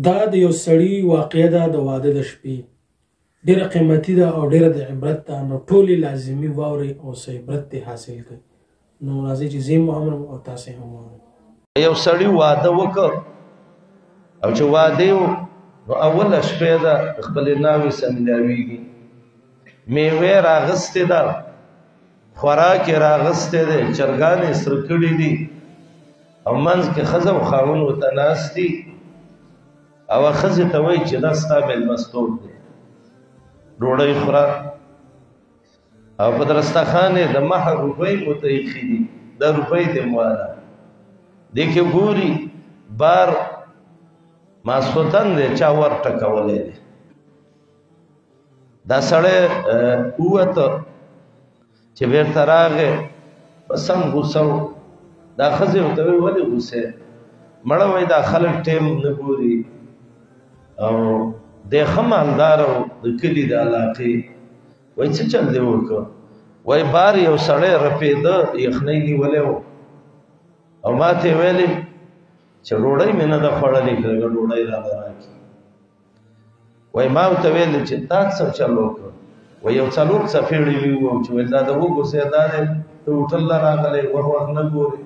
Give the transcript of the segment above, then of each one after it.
دا د یو سړي واقعه ده د واده د شپې، ډېره قیمتي ده او ډېره د عبرت ده، نو ټولې لازمي واورئ او څه عبرت ترې حاصل کړئ. نو راځئ چې زه یې واورم او تاسې هم واورئ. یو سړي واده وکړ او چې واده یې نو اوله شپه ده خپلې ناوې سره ملاویږي، میوه راغستې ده، خوراک یې راغستی دی، چرګان یې سره کړي دي او منځ کې ښځه او خاوند ورته ناست دي او ښځې ته وایي چې دا ستا مېلمستوب دی، ډوډۍ خوره. او په درستخان یې د مهر روپۍ ورته ایښي دي، دا روپۍ دې مواله. دې کې ګوري بار ماسخوتن دی، چا ور ټکولی دی. دا سړی ووته چې بېرته راغی په سم غوسه و. دا ښځې ورته وایي ولې غوسه؟ مړه وایي دا خلک ټایم نه ګوري او دی ښه مالدار و د کلي د علاقې. وایي څه چل دې وکړ؟ وایي بار یو سړی رپېده، یخنۍ نیولی و او ما ته یې ویلې چې ډوډۍ مې نه ده خوړلې، که لږه ډوډۍ راله راکړي. وایي ما ورته ویلې چې تا څه چل وکړ؟ وایي یو څلور څپېړې مې ووم چې ویل دا د وږو ځای دا دی، ته هوټل له راغلی وخت وخت نه ګورې،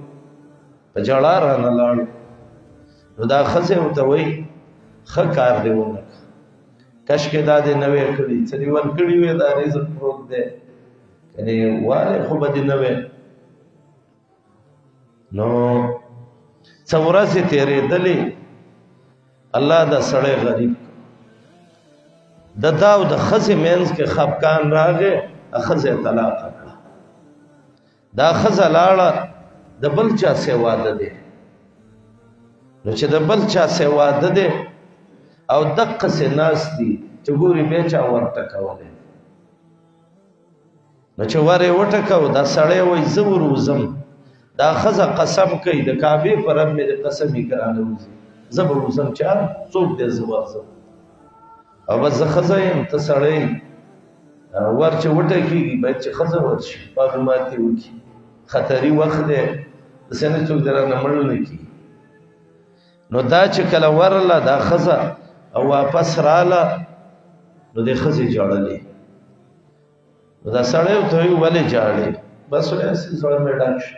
په ژړا رانه لاړو. نو دا ښځې ورته وایي ښه کار دې ونه کړ، کشکې دا دې نه وی کړي، څه دې ورکړي وی، دا رزق پروت دی، یعنې والې خو به دې نه وی. نو څه ورځې تېرېدلې، الله دا سړی غریب د دا او د ښځې منځ کې خفقان راغی، ښځه یې طلاقه کړه. دا ښځه لاړه د بل چا سره واده دی، نو چې د بل چا سره واده دی او دقسې ناست دي چې ګوري بیا چا ور ټکولی. نو چې ور یې وټکو، دا سړی وایي زه ور وځم. دا ښځه قسم کوي د کعبې په رب مې د قسم یې که رانه وځي، زه به وځم، چې هر څوک دی زه ورځم، او بس زه ښځه یم ته سړی یم. ور چې وټکېږي باید چې ښځه ورشي، معلومات یې وکړي، خطري وخت دی، داسې نه څوک دې رانه مړ نه کړي. نو دا چې کله ورله دا ښځه او واپس راله، نو دې ښځې ژړلې. نو دا سړی ورته وایي ولې ژاړې؟ بس وایي هسې زړه مې ډک شو.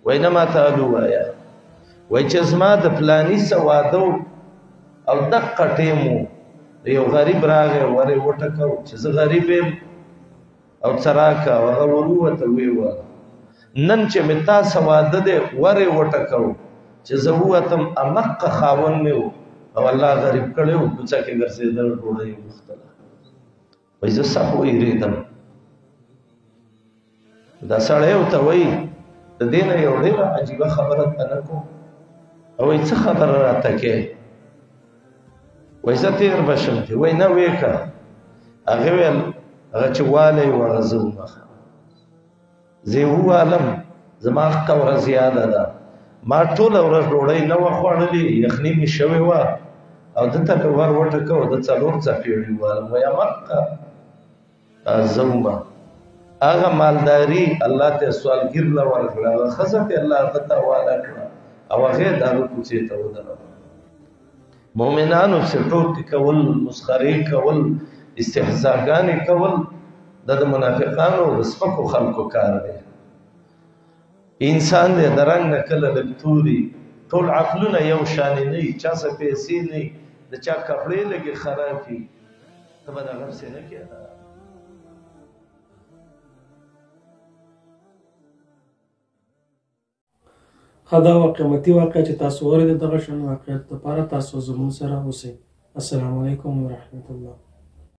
وایي نه ما ته الو وایه، وایي چې زما د فلاني څه واده او دقه ټایم و، یو غریب راغی ور یې وټکو چې زه غریب یم او څه راکړه، او هغه ور ووته ویې ویل نن چې مې تا څه واده دی ور یې وټکو چې زه ووتم، همقه خاوند مې و او الله غریب کړی و، کوڅه کې ګرځېدل، ډوډۍ یې غوښتله. وایي زه سخت وېرېدم. دا سړی ورته وایي د دې نه یو ډېره عجیبه خبره ته نه کوم. او وایي څه خبره راته کوې؟ وایي زه تېر به شم. ترې وایي نه ویې کړه. هغې ویل هغه چې والی و هغه زه ومخه، زه یې ووالم، زما حقه ورځ یاده ده، ما ټوله ورځ ډوډۍ نه وه خوړلې، یخني مې شوې وه او ده ته مې ور وټکو، د څلور څپېړې ووالم. وایي همقه زه ومه. هغه مالداري الله ته سوالګر له ورکړه، هغه ښځه ته الله هغه ته حواله کړه او هغې د هغه کوڅې ته ودروله. مؤمنانو پسې ټوکې کول، مسخرې کول، استهزاګانې کول، دا د منافقانو او د سپکو خلکو کار دی. انسان دی د رنګ نه کله لږ توري، ټول عقلونه یو شان نه وي، چا څه پیسې نه وي، د چا کپړې لږې خراب وي، ته به د هغه پسې نه کېده. ښه دا وه قیمتي واقعه چې تاسو واورېده. دغه شان واقعیت لپاره تاسو زموږ سره اوسئ. السلام علیکم ورحمت الله.